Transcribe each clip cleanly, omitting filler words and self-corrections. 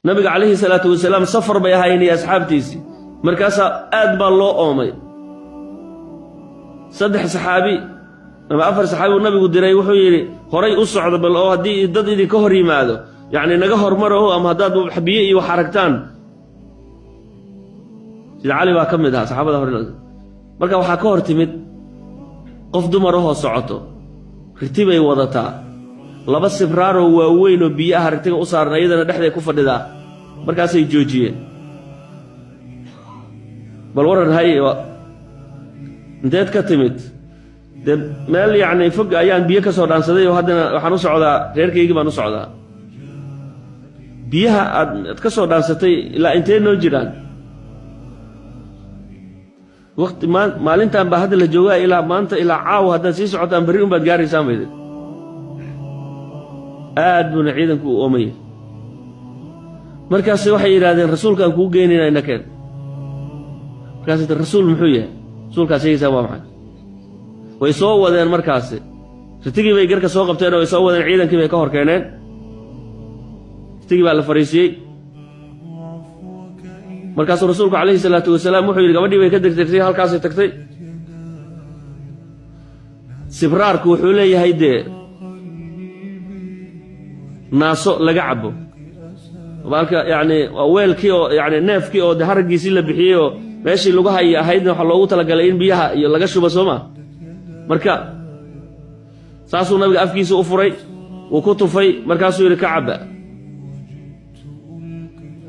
Nabiga calayhi salaatu wasalaam safar bay ahaayeen iyo asxaabtiisii. Markaasaa aad baa loo oomay. Saddex saxaabi ama afar saxaabi uu nabigu diray. Wuxuu yidhi, "Horay u socdo bal, oo haddii dad idinka hor yimaado, yacni naga hormaro, ama haddaad biyo iyo wax aragtaan." Sida Cali baa ka mid ahaa saxaabada hore. Marka waxaa ka hor timid qof dumar ahoo socoto, riti bay wadataa, laba sibraaroo waaweyn oo biyo ah ritiga u saaran, iyadana dhexday ku fadhidaa. Markaasay joojiyeen. "Bal waran, hay, inteed ka timid?" "Dee meel yacni fog ayaan biyo ka soo dhaansaday, oo haddana waxaan u socdaa reerkaygii baan u socdaa." "Biyaha aad ka soo dhaansatay ilaa intee noo jiraan?" "Waqti maa maalintan baa hadda la joogaa, ilaa maanta ilaa caawa haddaad sii socotaan, berri un baad gaaraysaan," bayde. Aad buuna ciidanku u oomaya. Markaas waxay yidhahdeen, "Rasuulkaan kuu geynayna, inakeen." Markaas, "Rasuul muxuu yahay? Rasuulkaa sheegaysaa waa maxay?" Way soo wadeen. Markaasi ritigii bay garka soo qabteen oo way soo wadeen. Ciidankii bay ka hor keeneen. Ritigii baa la fariisiyey. Markaasuu rasuulku calayhi salaatu wasalaam wuxuu yidhi, gabadhii bay ka degdegtay, halkaasay tagtay. Sibraarku wuxuu leeyahay dee naaso laga cabo baalka, yacni waa weelkii oo yani neefkii oo de haraggiisii la bixiyey, oo meeshii lagu hayi ahaydna waxaa loogu talagalay in biyaha iyo laga shubo, soo ma? Marka saasuu nabiga afkiisa u furay, wuu ku tufay, markaasuu yidhi, "Ka cabba."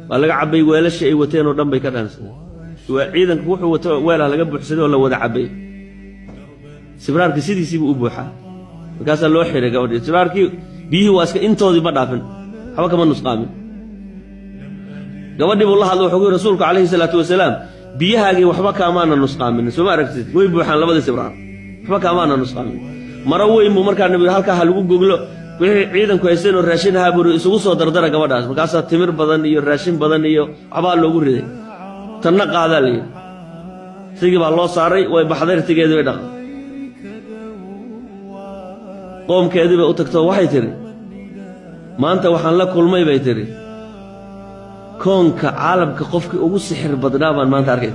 Waa laga cabbay. Weelashii ay wateen oo dhan bay ka dhaansadeen. Ciidanku wuxuu wato weelah laga buuxsaday oo la wada cabbay. Sibraarkii sidiisiibuu u buuxaa. Markaasaa loo xiray gabadhii sibraarkii. Biyihii waa iska intoodii, ma dhaafin, waxba kama nusqaamin. Gabadhii buu la hadlay. Wuxuu ku yidhi rasuulku calayhi salaatu wasalaam, "Biyahaagii waxba kaamaana nusqaamin, soo ma aragtid? Way buuxaan labadii sibraar, waxba kaamaana nusqaamin." Maro weyn buu markaa nabigu halkaa ha lagu goglo. Wixii ciidanku haysteen oo raashin ahaa buri, "Isugu soo dardara gabadhaas." Markaasaa timir badan iyo raashin badan iyo waxbaa loogu riday. "Tanna qaadaa," la yidhi. Sigii baa loo saaray. Way baxday, rtigeedii bay dhaqday, qoomkeedii bay u tagtoo waxay tidhi, "Maanta waxaan la kulmay," bay tidhi, "koonka caalamka qofkii ugu sixir badnaa baan maanta arkay.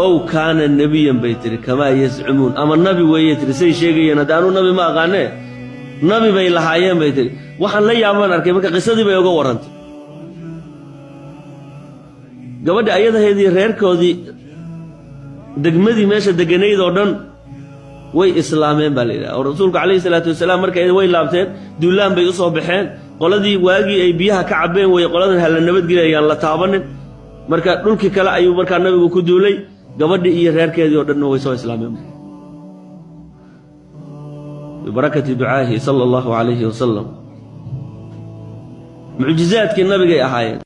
Ow kaana nebiyan," bay tidhi, "kamaa yazcumuun, ama nabi weeye," tidhi, "say sheegayeen. Hadda anuu nabi ma aqaanee, nabi bay lahaayeen," bay tidhi. "Waxaan la yaabaan arkay." Marka qisadii bay uga warrantay gabadha ayadaheedii, reerkoodii, degmadii meesha degganayd oo dhan way islaameen baa la yidhaha. Oo rasuulku calayhi salaatu wasalaam markay way laabteen, duulaan bay u soo baxeen. Qoladii waagii ay biyaha ka cabbeen weye qoladan, hala nabadgelayaan, la taabanin. Marka dhulkii kale ayuu markaa nabigu ku duulay. Gabadhii iyo reerkeedii oo dhanna way soo islaameen bibarakati ducaahi sala allahu calayhi wasalam. Mucjizaadkii nabigay ahaayeen.